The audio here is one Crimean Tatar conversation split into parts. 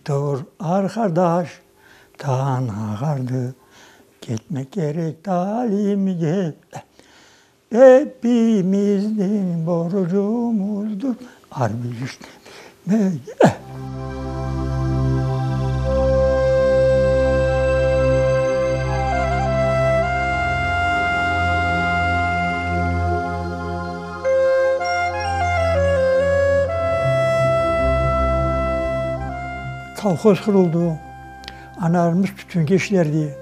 Tur, arqadaş, tañ ağardı, Ketmek kerek talimge. Epimizniñ borcumuzdır Arbiy işni bilmek. Kolhoz quruldı, analarımız tütünge işlerdi.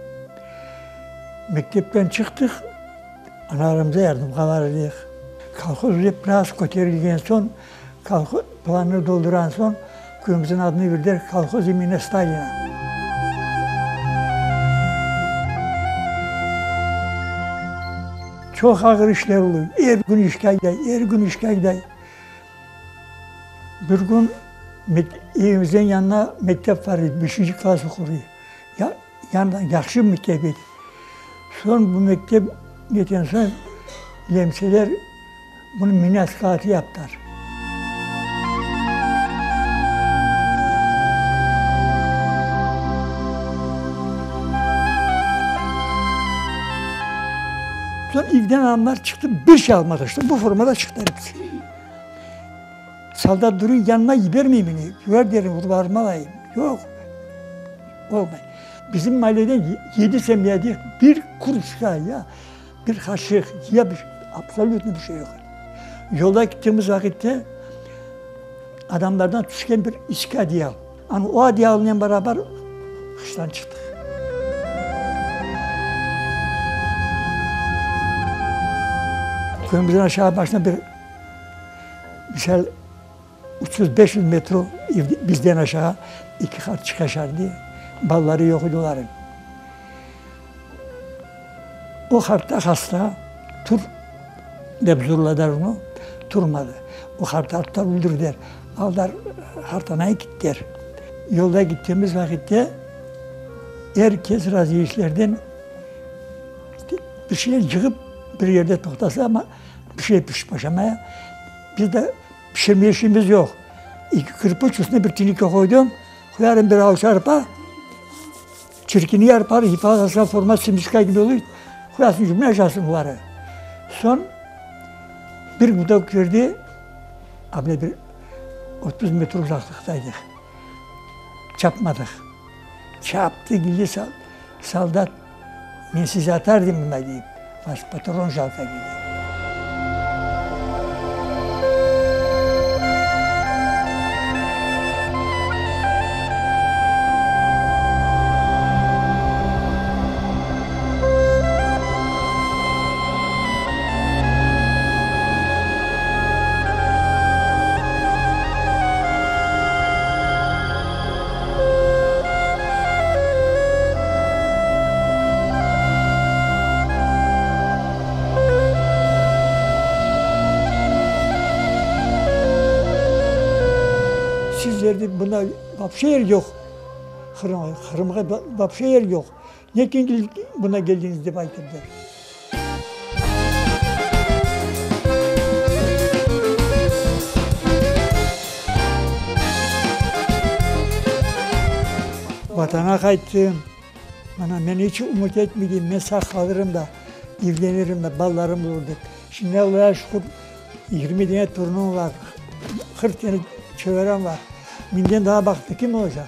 Mektepten çıqtıq, analarımıza yardımğa barardıq. Kolhoz dep biraz köterilgen soñ, kolhoz planını dolduran soñ, köyümizniñ adını berdiler Kolhoz imeni Stalina. Çoq ağır işler oldı. Er kün işke ayday, er kün işke ayday. Bir kün evimizden yanına mektep bar edi, beşinci klass oqur edi. Yanında yahşı mektep edi. Soñ bu mektep neten soñ lemseler bunı mina sklatı yaptılar. Soñ evden adamlar çıqtı, bir şey almadı, işte bu formada çıqtılar episi. Soldat duruy, yanına yibermey meni, yuvar derim, urbalarımı alayım. Yoq, olmay. Bizim mahalleden yedi semya deyik, bir kuruşka ya bir qaşıq, ya bir, absolütno bir şey yoq edi. Yolda gittiğimiz vaqitte adamlardan tüşken bir içki odeyal. Ana o odeyalnen beraber qıştan çıqtıq. Köyümüzden aşağı başına bir misal 300-500 metro bizden aşağı iki qart çıqaşardı, balaları yoq edi olarıñ. O qartta hasta, tur, dep zorladılar onı, turmadı. O qartı atta öldürdiler. Aldılar qartanaya kettiler. Yolda ketkenimiz vaqitte er kes razıyışlerden bir şeyler yığıp bir yerde toqtasa, amma bir şey pişip başlamaya. Biz de pişirmeye işimiz yoq. İki kirpiç üstüne bir teneke qoydım, qoyarım bir avuç arpa. Çirkini yarpar, yıpalasa forma simiska kibi olur, qoyasıñ cümle aşasıñ oları. Soñ bir gudok berdi, a bile bir 30 metr uzaqlıqta edik. Çapmadıq. Çaptı, keldi soldat, men sizi atar dedim mına deyip, vaş patron jalko dedi. Sizlerde bunda vapşe yer yoq. Qırımğa, Qırımğa vapşe yer yoq. Nekin buna keldiñiz dep aytırdılar. Vatana qayttım. Mana, men iç ümüt etmedim, men sağ qalırım da, evlenirim de, balalarım olur dep. Şimdi Allağa şükür, 20 dene torunım var, 40 dene çeberem var. Menden daa bahtlı kim olacaq?